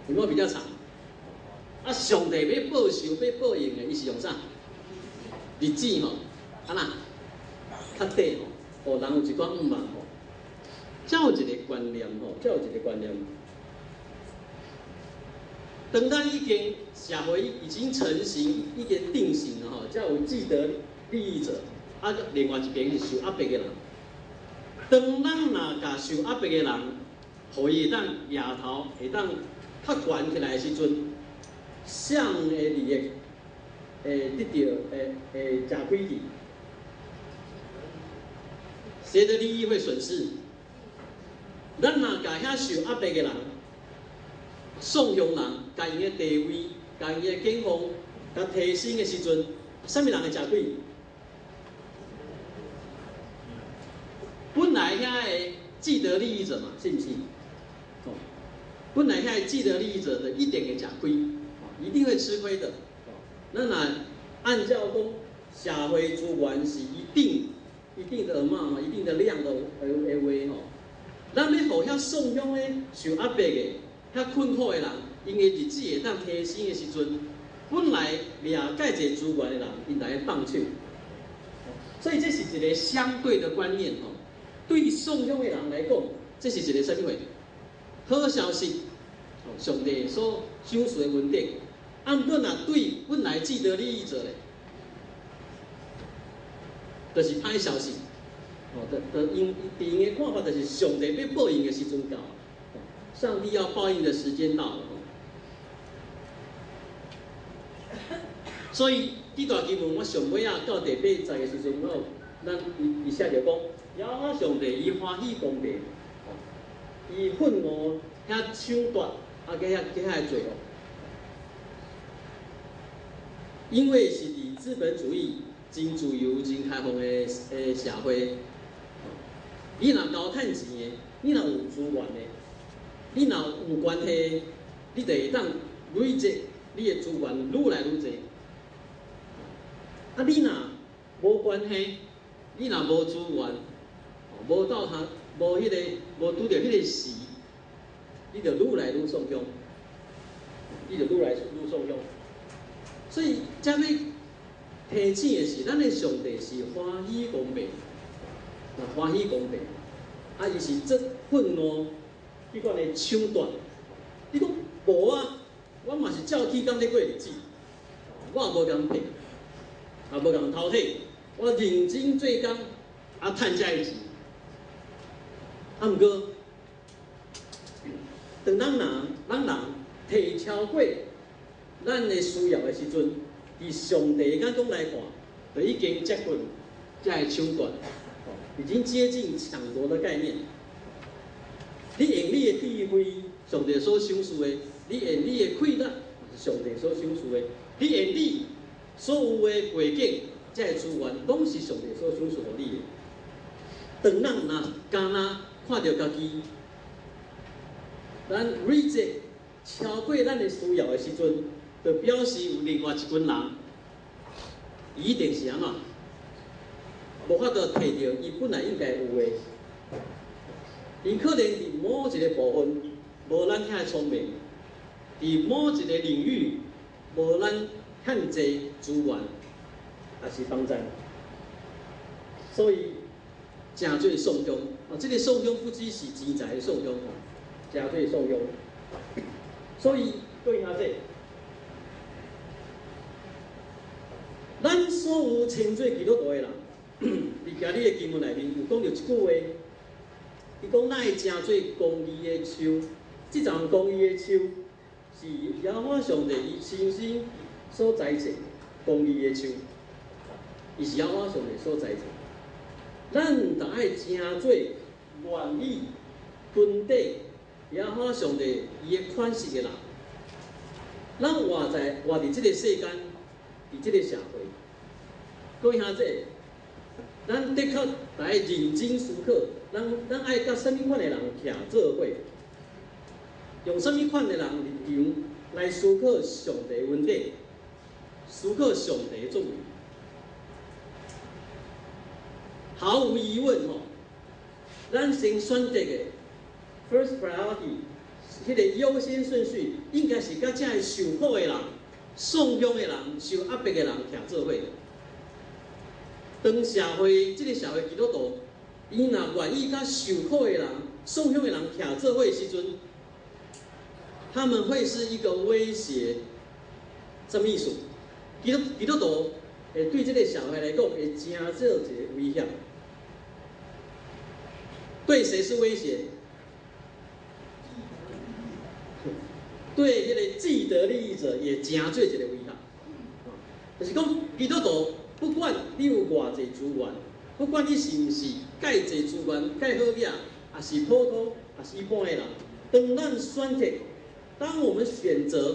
有無比較長？啊，上帝欲報仇、欲報應的，伊是用啥？日子吼，啊若較短吼，予人有一寡向望吼。這有一个觀念吼，這有一个觀念。當咱已經社會已經成型、已經定型了吼，才有既得利益者，啊，另外一邊是受壓迫的人。當咱若共受壓迫的人，予伊會當額頭會當較懸起來的時陣，誰的利益會得著會食虧去？誰的利益會損失？咱若共遐受壓迫的人，喪鄉人，共𪜶的地位、共𪜶的境況，共提升的時陣，啥物人會食虧？本來遐个既得利益者嘛，是毋是？哦，本來遐个既得利益者的一定會食虧，一定會吃虧的。咱若按照講社會資源是一定一定的嘛，一定的量的話吼，咱欲予遐喪鄉的受壓迫的、遐困苦的人，𪜶的日子會當提升的時陣，本來掠蓋濟資源的人，𪜶來放手。所以這是一個相對的觀念吼。對喪鄉的人來講，這是一個啥物貨？好消息，上帝所賞賜的恩典。啊，毋過若對本來既得利益者咧，就是歹消息。哦，就就𪜶佇𪜶的看法，就是上帝欲報應的時陣到，上帝要報應的時間到了。所以這段經文我上尾仔到第八節的時陣，我咱伊伊寫著講，耶和華上帝伊歡喜公平，伊憤怒遐搶奪，啊，佮遐佮遐個罪惡，因為是佇資本主義真自由、真開放的社會，你若夠趁錢的，你若有資源的，你若有關係，你就會當累積你的資源愈來愈濟。啊，你若無關係，你若無資源，無到他，無彼個，無拄著彼個時，你就愈來愈喪鄉，你就愈來愈喪鄉。所以，這欲提醒的是，咱的上帝是歡喜公平，若歡喜公平，啊，伊是足憤怒彼款的搶奪。你講無啊？我嘛是照起工咧過日子，我也無共騙，也無共偷提，我認真做工，啊，趁這个錢。啊，毋過，當咱人，咱人提超過咱的需要的時陣，佇上帝的眼光來看，就已經接近這个搶奪，已經接近搶奪的概念。你用你的智慧，上帝所賞賜的；你用你的氣力，是上帝所賞賜的；你用你所有的背景，這个資源，攏是上帝所賞賜予你的。當咱若敢若看著家己，咱累積超過咱的需要的時陣，就表示有另外一群人，伊一定是按怎，無法度摕著伊本來應該有的。伊可能佇某一個部分無咱遐聰明，佇某一個領域無咱遐濟資源，抑是幫贊。所以，誠做喪鄉，哦，這個喪鄉不只是錢財的喪鄉吼，誠做喪鄉。所以，各位兄弟，咱所有稱做基督徒的人，佇今日的經文內面有講著一句話，伊講咱會成做公義的樹，這叢公義的樹是耶和華上帝伊親身所栽種公義的樹，伊是耶和華上帝所栽種。咱著愛成做願意跟綴耶和華上帝伊的款式的人。咱活佇這個世間，佇這個社會，各位兄弟，咱的確愛認真思考，咱愛佮啥物款的人徛做伙，用啥物款的人立場來思考上帝恩典，思考上帝作為。毫無疑問吼，咱先選擇的 first priority 彼个優先順序，應該是佮遮个受苦的人、喪鄉的人、受壓迫的人徛做伙。當社會這个社會基督徒，伊若願意佮受苦的人、喪鄉的人徛做伙的時陣，他們會是一個威脅。什麼意思？基督徒會對這個社會來講，會成做一個威脅。對誰是威脅？對彼個既得利益者也成做一個威脅。就是講，基督徒不管你有偌濟資源，不管你是毋是蓋濟資源、蓋好額，抑是普通，抑是一般的人，當咱選擇，當我們選擇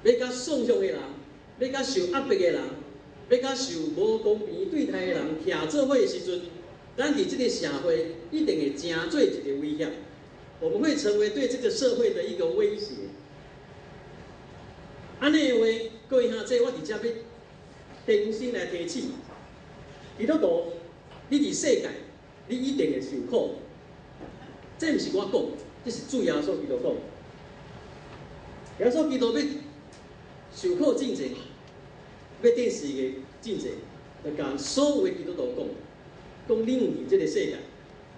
欲佮喪鄉的人，欲佮受壓迫的人，欲佮受無公平對待的人徛做伙的時陣，咱佇這個社會一定會成做一個威脅，我們會成為對這個社會的一個威脅。按呢的話，各位兄弟，我佇遮欲重新來提醒，基督徒，你佇世界，你一定會受苦。這毋是我講，這是主耶穌基督講。耶穌基督欲受苦進前，欲釘十字架進前，就共所有的基督徒講，講恁佇這個世界，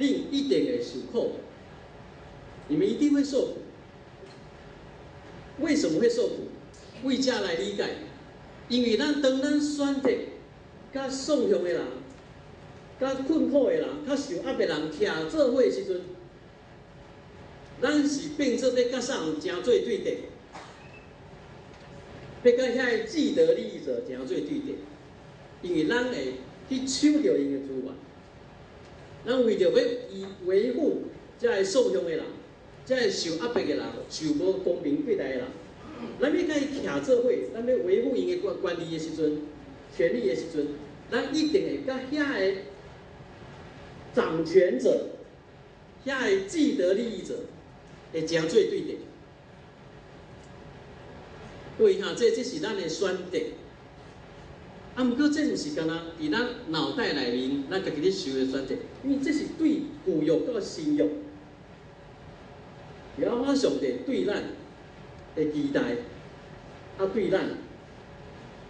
恁一定會受苦，你們一定會受苦。為什麼會受苦？為這來理解，因為咱當咱選擇佮喪鄉的人、佮困苦的人、較受壓迫的人徛做伙的時陣，咱是變做欲佮啥人成做對敵，欲佮遐个既得利益者成做對敵，因為咱會去搶著𪜶的資源，咱為著欲伊維護遮个喪鄉的人、遮个受壓迫的人、受無公平對待的人，咱欲佮伊徛做伙，咱欲維護𪜶的權利的時陣、權利的時陣，咱一定會佮遐个掌權者、遐个既得利益者會成做對敵。各位哈，這是咱的選擇。啊，毋過這毋是干焦佇咱腦袋內面，咱家己咧想的選擇，因為這是對舊約到新約，耶和華上帝對咱的期待，啊，對咱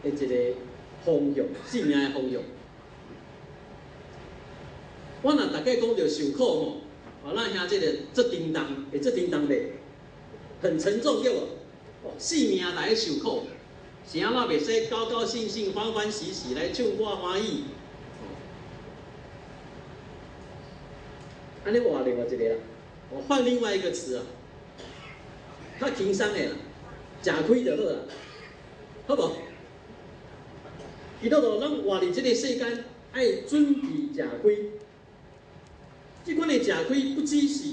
的一個方向，性命的方向。我若逐擺講著受苦吼，啊，咱兄這個足沉重，會足沉重袂？很沉重對無？哦，性命來受苦，是按怎袂使高高興興、歡歡喜喜來唱歌歡喜？按呢換另外一個啦，我換另外一個詞啊，較輕鬆的啦，食虧就好啦，好無？基督徒，咱活佇這個世間，愛準備食虧。這款的食虧不只是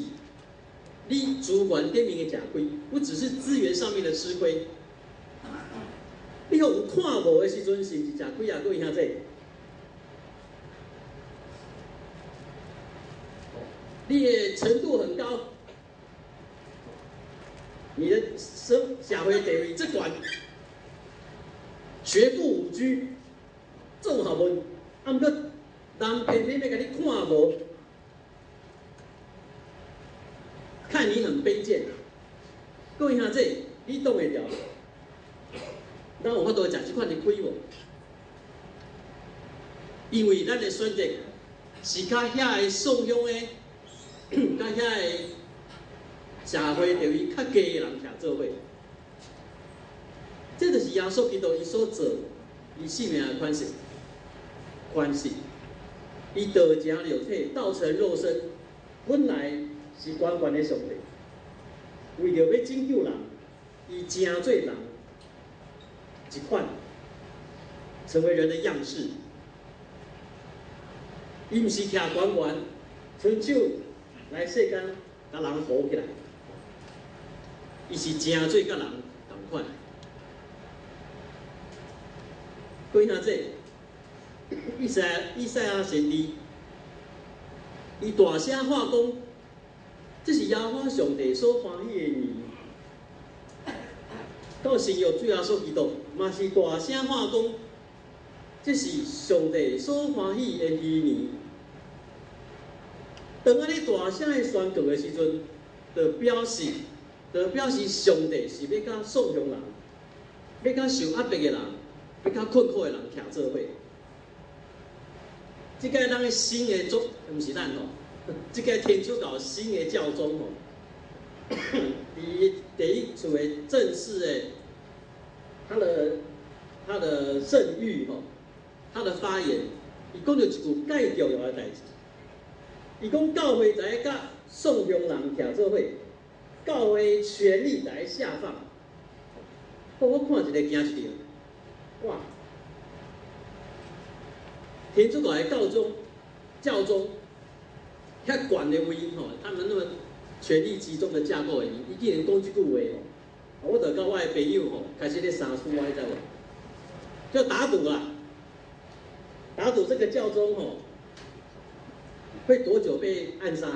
你資源頂面的食虧，不只是資源上面的吃虧。你予人看無的時陣，是毋是食虧啊？各位兄弟，你的程度很高，你的社會地位這懸，學富五車，做學問，啊，毋過人偏偏欲共你看無。看你很卑賤，各位兄弟，你擋會牢？咱有法度食這款的虧無？因為咱的選擇是較遐个喪鄉的，較遐个社會地位較低的人徛做伙。這就是耶穌基督伊所做，伊性命的款式，款式。伊道成肉體，道成肉身，本來是懸懸的上帝，為著欲拯救人，伊成做人一款，成為人的樣式。伊毋是徛懸懸，伸手來世間共人扶起來，伊是成做佮人仝款。各位兄弟，以賽亞先知，伊大聲喊講：這是耶和華上帝所歡喜的年。到新約主耶穌基督嘛是大聲喊講：這是上帝所歡喜的禧年。當按呢大聲的宣告的時陣，就表示，就表示上帝是欲佮喪鄉人，欲佮受壓迫的人，欲佮困苦的人徛做伙。這屆咱的新的宗，毋是咱吼，這屆天主教新的教宗吼，佇第一次的正式的他的聖諭吼，他的發言，伊講著一句蓋重要的代誌。伊講教會在佮喪鄉人徛做伙，教會權力來下放。我看一个驚一跳，哇！天主教的教宗遐懸的位吼，他們那麼權力集中的架構裡面，伊竟然講這句話吼，我就佮我的朋友吼開始咧相輸啊，你知無？就打賭啦，打賭這個教宗吼會多久被暗殺？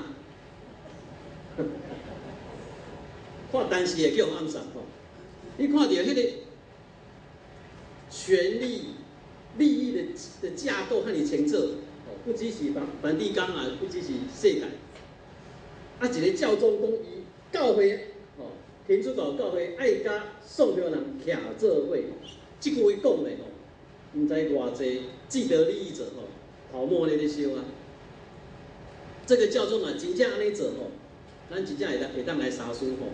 看電視會叫暗殺吼，你看著彼個權力、利益的架構遐爾清楚，不只是梵蒂岡啊，不只是世界，啊，一個教宗講伊教會吼，天主教教會愛佮喪鄉人徛做伙，這句話講的吼，毋知偌濟既得利益者吼，頭毛咧咧燒啊。這個教宗啊，真正按呢做吼，咱真正會當來相輸吼，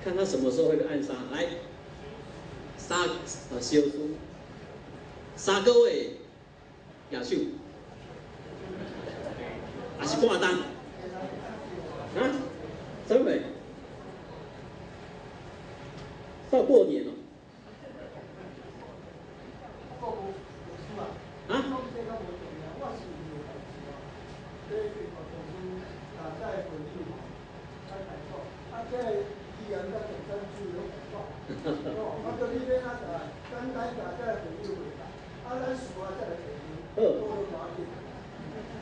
看他什麼時候會被暗殺。來，三啊相輸，3個月舉手，還是半冬？啊？啥物？到過年了。啊？好，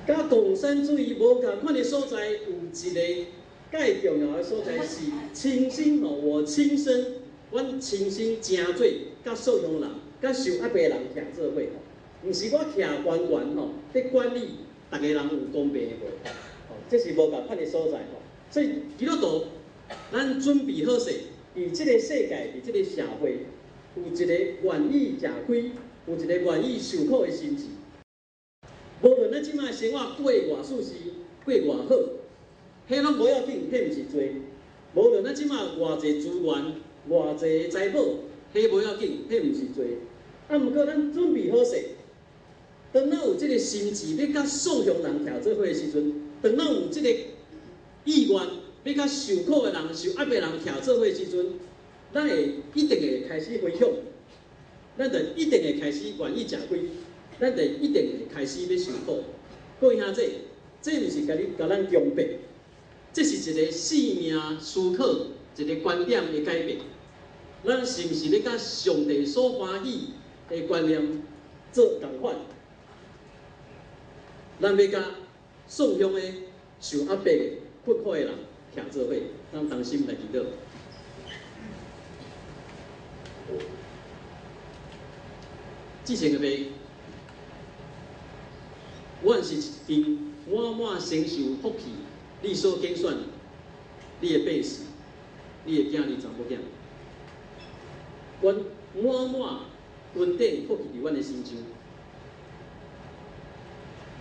佮共產主義無仝款的所在，有一個蓋重要的所在是親身吼，我親身，阮親身成做佮喪鄉人、佮受壓迫的人徛做伙吼，毋是我徛懸懸吼，佇管理逐个人有公平的無？吼，這是無仝款的所在吼。所以基督徒，咱準備好勢，佇這個世界，佇這個社會，有一個願意食虧，有一個願意受苦的心志。無論咱這擺生活過偌舒適，過偌好，彼攏無要緊，彼毋是罪。無論咱這擺偌濟資源，偌濟財寶，彼無要緊，彼毋是罪。啊，毋過咱準備好勢，當咱有這個心志欲佮喪鄉人徛做伙的時陣，當咱有這個意願欲佮受苦的人、受壓迫的人徛做伙的時陣，咱會一定會開始分享，咱就一定會開始願意食虧，咱就一定會開始欲受苦。各位兄弟，這毋是共你共咱強迫，這是一個生命思考、一個觀點的改變。咱是毋是欲佮上帝所歡喜的觀念做仝款？咱欲佮喪鄉的、受壓迫的、困苦的人徛做伙，咱同心來祈禱。至聖的父，阮是一群滿滿承受福氣，你所揀選，你的百姓，你的囝兒查某囝。阮滿滿恩典福氣佇阮的身上，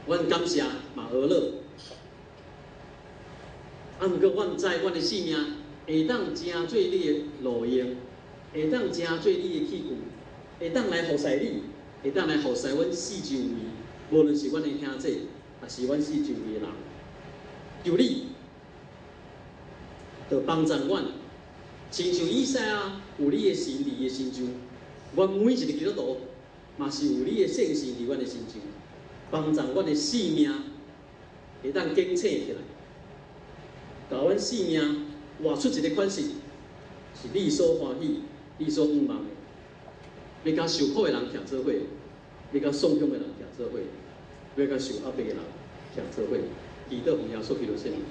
阮感謝嘛呵樂。啊，毋過阮知阮的性命會當成做你的路用，會當成做你的器具，會當來服侍你，會當來服侍阮四周圍，無論是阮的兄弟，抑是阮四周圍的人，求你，就幫助阮，親像以賽亞有你的神佇伊的身上，阮每一個基督徒嘛是有你的聖神佇阮的身上，幫助阮的性命會當警醒起來，共阮性命活出一個款式，是你所歡喜、你所向望的。欲佮受苦的人徛做伙，欲佮喪鄉的人徛做伙，欲佮受壓迫的人徛做伙，祈禱奉耶穌基督聖名。